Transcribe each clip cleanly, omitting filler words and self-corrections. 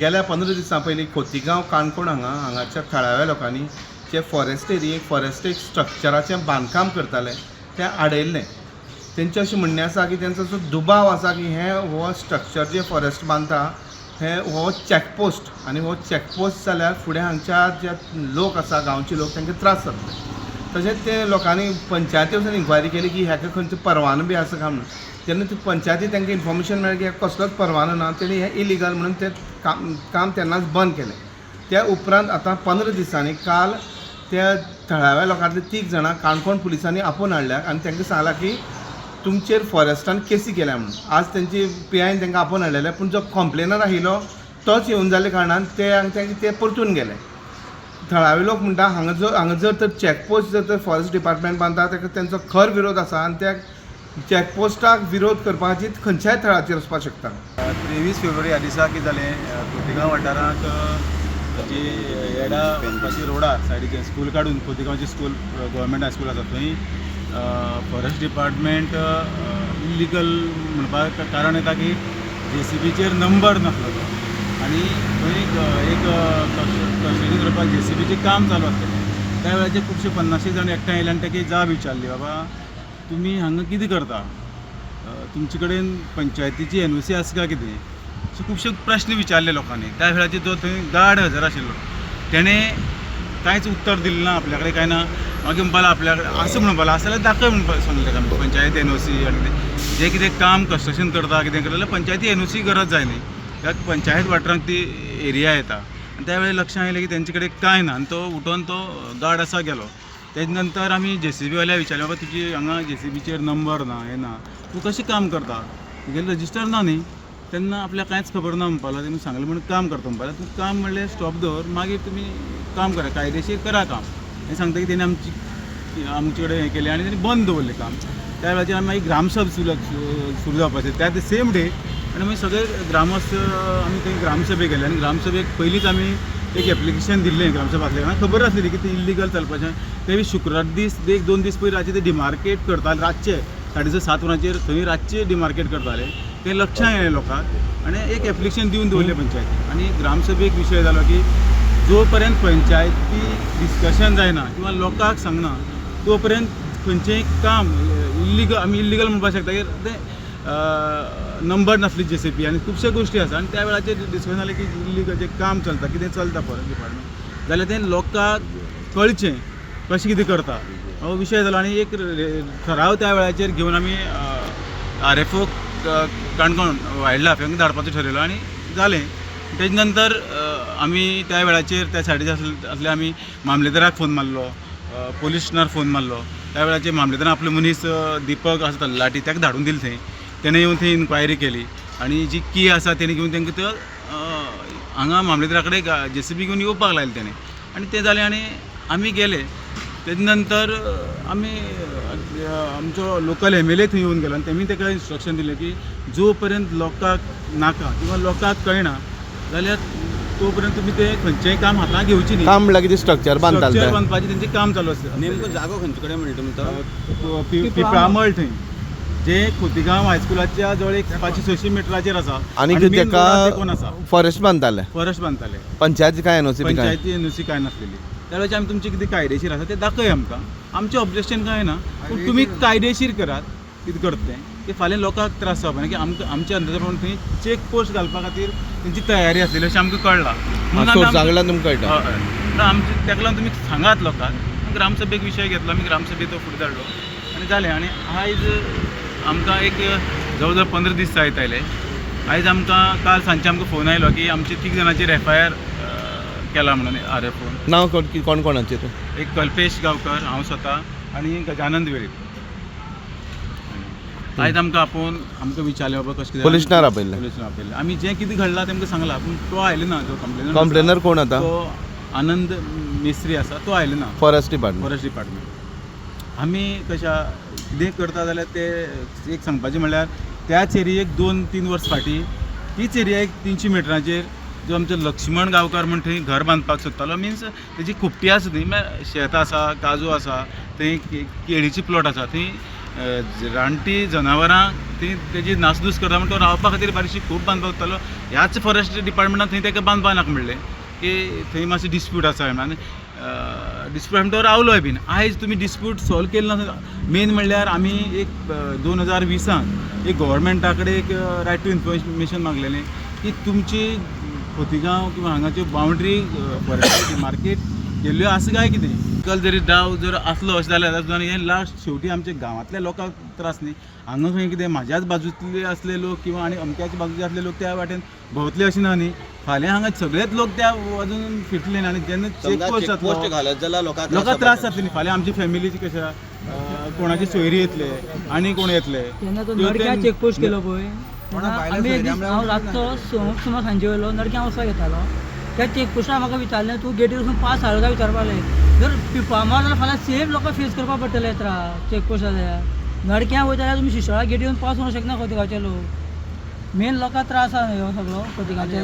गेल्या 15 दिसां पयलीं खोतीगांव काणकोण हांगाच्या थळाव्या लोकांनी जे फॉरेस्ट एरियेक फॉरेस्ट एक स्ट्रक्चराचें बांदकाम करताले तें आडयल्लें. तेंचें अशें म्हणणें आसा की तेंचो असो दुबाव आसा की हें हो स्ट्रक्चर जें फॉरेस्ट बांदता हें हो चॅकपोस्ट आनी हो चॅकपोस्ट जाल्यार फुडें हांगच्या जे लोक आसा गांवचे लोक तांकां त्रास जातले. तशेंच ते लोकांनी पंचायती वचून इन्क्वायरी केली की हाका खंयचो परवानो बी आसा काय म्हणून. तेन्ना ती पंचायती तांकां इन्फॉर्मेशन मेळ्ळें की हाका कसलोच परवानो ना, तेणी हें इलिगल म्हणून तें काम तेन्नाच बंद केलें. त्या उपरांत आतां 15 दिसांनी काल त्या थळाव्या लोकांतले 3 जाणां काणकोण पुलिसांनी आपोवन हाडल्या आनी तांकां सांगलां की तुमचेर फॉरेस्टान केसी केल्या म्हणून. आज तेंची पी आयन तांकां आपोवन हाडलेले, पूण जो कंप्लेनर आशिल्लो तोच येवन जाल्ल्या कारणान ते तांकां ते परतून गेले. थळावे लोक म्हणटा हांगा जर तर चॅकपोस्ट जर तर फॉरेस्ट डिपार्टमेंट बांदता ताका तेंचो खर विरोध आसा आनी त्या चॅकपोस्टाक विरोध करपा खातीर खंयच्याय थळाचेर वचपाक शकता. 23 फेब्रुवारी ह्या दिसा कितें जालें, खोतीगांव वाठारांत जी येडा वचपाची रोडार सायडीचे स्कूल काडून खोतीगांवची स्कूल गव्हर्मेंट हायस्कूल आसा थंय फॉरेस्ट डिपार्टमेंट इल्लिगल म्हणपाक कारण येता की जेसीबीचेर नंबर नासलो तो आनी थंय एक कन्स्ट्रक्शन करपाक जेसीबीचें काम चालू आसलें. त्या वेळाचेर खुबशे 50 जाण एकठांय आयले आनी ताका जाब विचारली, बाबा तुमी हांगा कितें करता, तुमचे कडेन पंचायतीची एनओसी आसा काय कितें, अशे खुबशे प्रश्न विचारले लोकांनी. त्या वेळाचेर जो थंय गार्ड हजर आशिल्लो तेणें कांयच उत्तर दिलें ना, आपल्या कडेन कांय ना. मागीर म्हणपाक लागलो आपल्या कडेन आसा म्हणपाक लागलो, आसा जाल्यार दाखय म्हणपाक सांगलें ताका आमी पंचायत एनओसी आनी कितें जें कितें काम कन्स्ट्रक्शन करता कितें करता जाल्यार पंचायती एनओसी गरज जाय न्ही, कित्याक पंचायत वाठारांत ती एरिया येता. आनी त्या वेळार लक्षांत आयलें की तेंचे कडेन कांय ना आनी तो उठोन तो गार्ड आसा गेलो. तेजे नंतर आमी जेसीबी वाल्याक विचारलें, बाबा तुजी हांगा जेसीबीचेर नंबर ना हें ना, तूं कशें काम करता, तुगेलें रजिस्टर ना न्ही. तेन्ना आपल्याक कांयच खबर ना म्हणपाक लागलो. तेणी सांगलें म्हणून काम करता म्हणपाक लागलो. तूं काम म्हणलें स्टॉप दवर, मागीर तुमी काम करा, कायदेशीर करा काम. हें सांगता की तेणी आमचे कडेन हें केलें आनी तेणी बंद दवरलें काम. त्या वेळाचेर आमी मागीर ग्रामसभ सुरू जावपाचें त्या सेम डे आनी मागीर सगळे ग्रामस्थ आमी थंय ग्रामसभेक गेले आनी ग्रामसभेक पयलींच आमी एक एप्लिकेशन दिल्लें. ग्रामसभा आसलें कारण खबर आसलेली की तें इल्लिगल चलपाचें. ते शुक्रार दीस एक 2 दीस पयलीं रातचे ते डिमार्केट करताले, रातचे 6:30 वरांचेर थंय रातचे डिमार्केट करताले. तें लक्षांत आयलें लोकांक आनी एक एप्लिकेशन दिवन दवरलें पंचायतीक. आनी ग्रामसभेक विशय जालो की जो पर्यंत पंचायती डिस्कशन जायना किंवा लोकांक सांगना तो पर्यंत खंयचेंय काम इल्लिगल आमी इल्लिगल म्हणपाक शकता की तें नंबर नासली जेसीबी आनी खुबश्यो गोश्टी आसा. आनी त्या वेळाचेर डिस्कशन जालें की इल्लिगल जें काम चलता कितें चलता फॉरेस्ट डिपार्टमेंट जाल्यार तें लोकांक कळचें कशें कितें करता हो विशय जालो. आनी एक ठराव त्या वेळाचेर घेवन आमी आरएफओ काणकोण वायल्ड लायफ हांकां धाडपाचो ठरयलो आनी जालें. तेजे नंतर आमी त्या वेळाचेर त्या सायडीर आसले आमी मामलेदाराक फोन मारलो, पोलीस स्टेशनार फोन मारलो. त्या वेळाचेर मामलेदारान आपलो मनीस दीपक आसा तल्लाटी ताका धाडून दिलें थंय. तेणें येवन थंय इन्क्वायरी केली आनी जी की आसा तेणी घेवन तांकां त्यो हांगा मामलेदारा कडेन जेसीबी घेवन येवपाक लायलें तेणें आनी तें जालें आनी आमी गेले. तेजे नंतर आमी आमचो लोकल एमएलए थंय येवन गेलो आनी तेमी ताका इन्स्ट्रक्शन दिलें की जो पर्यंत लोकांक नाका किंवा लोकांक कळना जाल्यार तो पर्यंत तुमी तें खंयचेंय काम हातांत घेवचें न्ही. काम म्हणल्यार कितें स्ट्रक्चर बांदताले स्ट्रक्चर ते? बांदपाचें तेंचें काम चालू आसता. नेमको जागो खंयचे कडेन म्हणटा तुमी तो? पिपळामळ थंय जे खोतीगांव हायस्कुलाच्या जवळ एक 500-600 मिटराचेर आसा आनी main ताका रोडार तेंकून आसा. फॉरेस्ट बांदताले, फॉरेस्ट बांदताले, पंचायत काय एनओसी बी काय? पंचायती एनओसी काय नासलेली. त्या वेळाचेर आमी तुमचें कितें कायदेशीर आसा तें दाखय आमकां, आमचें ऑब्जेक्शन कांय ना, पूण तुमी कायदेशीर करात कितें करता तें की फाल्यां लोकांक त्रास जावपा ना. की आमकां आमच्या अंदाजा प्रमाण थंय चेक पोस्ट घालपा खातीर तेंची तयारी आसलेली अशें आमकां कळ्ळां. म्हणून आमी सोर्सा कडल्यान तुमकां कळटा. हय, म्हणून आमचें ताका लागून तुमी सांगात लोकांक. ग्रामसभेक विशय घेतलो आमी, ग्रामसभेक तो फुडें धाडलो आनी जालें. आनी आयज आमकां एक जवळ जवळ 15 दीस जायत आयले. आयज आमकां काल सांजचे आमकां फोन आयलो की आमचे 3 जाणांचेर एफआयआर केला म्हणून आरएफओन. नांव कोण कोणाचें तें? एक कल्पेश गांवकर, हांव स्वता आनी गजानंद वेळीप. आयज आमकां आपोवन आमकां विचारलें बाबा कशें कितें. पोलीस स्टेशनार आपयल्लें? पोलीस स्टेशनार आपयल्लें. आमी जें कितें घडलां तेमकां सांगलां, पूण तो आयलो ना जो कंप्लेनर. कंप्लेनर कोण आतां? तो आनंद मिस्त्री आसा, तो आयलो ना. Forest department. Forest department. आमी कशा कितें करता जाल्यार ते एक सांगपाचें म्हणल्यार त्याच एरियेक 2-3 वर्स फाटीं तीच एरिया एक 300 मिटरांचेर जो आमचो लक्ष्मण गांवकार म्हण थंय घर बांदपाक सोदतालो. मिन्स तेजी खुपटी आसा थंय, म्हळ्यार शेत आसा, काजू आसा, थंय केळीची प्लॉट आसा, थंय रानटी जनावरां थंय थंय तेजी नासधूस करता म्हण तो रावपा खातीर बारीकशी खूब बांदपाक वतालो. ह्याच फॉरेस्ट डिपार्टमेंटान थंय ताका बांदपाक नाका म्हणलें की थंय मातशी डिस्प्यूट आसा म्हणून आनी डिस्प्यूट म्हणटा तो रावलोय बीन. आयज तुमी डिस्प्यूट सॉल्व केली ना. मेन म्हणल्यार आमी एक 2020 एक गव्हर्मेंटा कडेन एक रायट टू इन्फॉर्मेशन मागलेलें की तुमची खोतिगांव किंवा हांगाच्यो बाउंड्री फॉरेस्ट मार्केट केल्ल्यो आसा काय कितें. कल जरी डाव जर आसलो अशें जाल्यार सुद्दां हें लास्ट शेवटी आमच्या गांवांतल्या लोकांक त्रास न्ही. हांगा खंय कितें म्हाज्याच बाजूतले आसले लोक किंवा आनी अमक्याच बाजूचे आसले लोक त्या वाटेन भोंवतले अशें ना न्ही. फाल्यां हांगा सगळेच लोक त्या बाजून फिरतले न्ही आनी जेन्ना समजा चेकपोस्ट चेकपोस्ट जातलो घालत जाल्यार लोकांक लोकांक त्रास जातले न्ही. फाल्यां आमची फॅमिलीची कशें कोणाची सोयरी येतले आनी कोण येतले तेन्ना तो त्यो नडक्या ते- चेकपोस्ट केलो पळय तेन्ना आमी एक दीस हांव रातचो 6 सुमार सांजे वयलो नडक्या वचपाक येतालो. त्या चेकपोस्टार म्हाका विचारलें तूं गेटीर वचून पास हाडलो काय विचारपाक लागले. जर पिपा मारलो जाल्यार फाल्यां सेम लोकांक फेस करपाक पडटले त्रास चेकपोस्ट जाल्यार. नडक्या वयता जाल्यार तुमी शिशोळा गेटी येवन पास करूंक शकना खोतिगांवचे लोक. मेन लोकांक त्रास आहा न्ही हो सगळो खोतिगांवचे.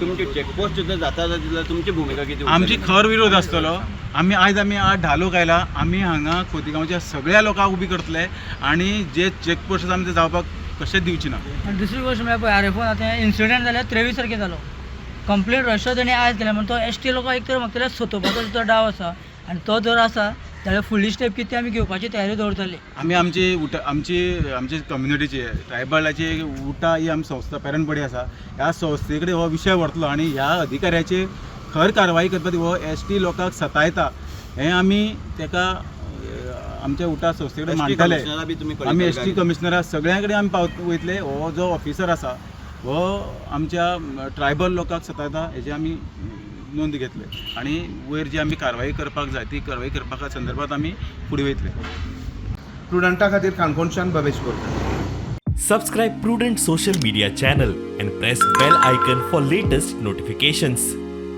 तुमची चेकपोस्ट जर जाता जाल्यार तुमची भुमिका कितें उरतली? आमची खर विरोध आसतलो. आमी आयज आमी आठ धा लोक आयला. आमी हांगा खोतिगांवच्या सगळ्या लोकांक उबी करतले आनी जे चेकपोस्ट आसा आमी ते जावपाक कशेंच दिवची ना. आनी दुसरी गोश्ट म्हळ्यार पळय आर एफ ओन आतां इन्सिडंट जाल्यार 23 तारखेर जालो. कंप्लेन रजिस्टर तेणी आयज केल्या म्हण तो एस टी लोकांक एक तर म्हाका सतोवपाचो तो डाव आसा आनी तो जर आसा जाल्यार फुडली स्टेप कितें ती आमी घेवपाची तयारी दवरतले. आमी आमची उटा आमची आमची कम्युनिटीची ट्रायबलाची उटा ही आमची संस्था पेरंट बॉडी आसा. ह्या संस्थे कडेन हो विशय व्हरतलो आनी ह्या अधिकाऱ्याचेर खर कारवाई करपाक हो एस टी लोकांक सतायता हें आमी तेका आमच्या उटा संस्थे कडेन ST मांडटले. कमिशनरा बी तुमी आमी एस टी कळयतले काय? कमिशनरा सगळ्यां कडेन आमी पावत वयतले. हो जो ऑफिसर आसा हो आमच्या ट्रायबल लोकांक सतायता हेजी आमी नोंद घेतले आनी वयर जी आमी कारवाई करपाक जाय ती कारवाई करपाक संदर्भात आमी फुडें वयतले. प्रुडंटा खातीर काणकोणच्यान Bhavesh Borkar. Subscribe Prudent Social Media channel and press bell icon for latest notifications.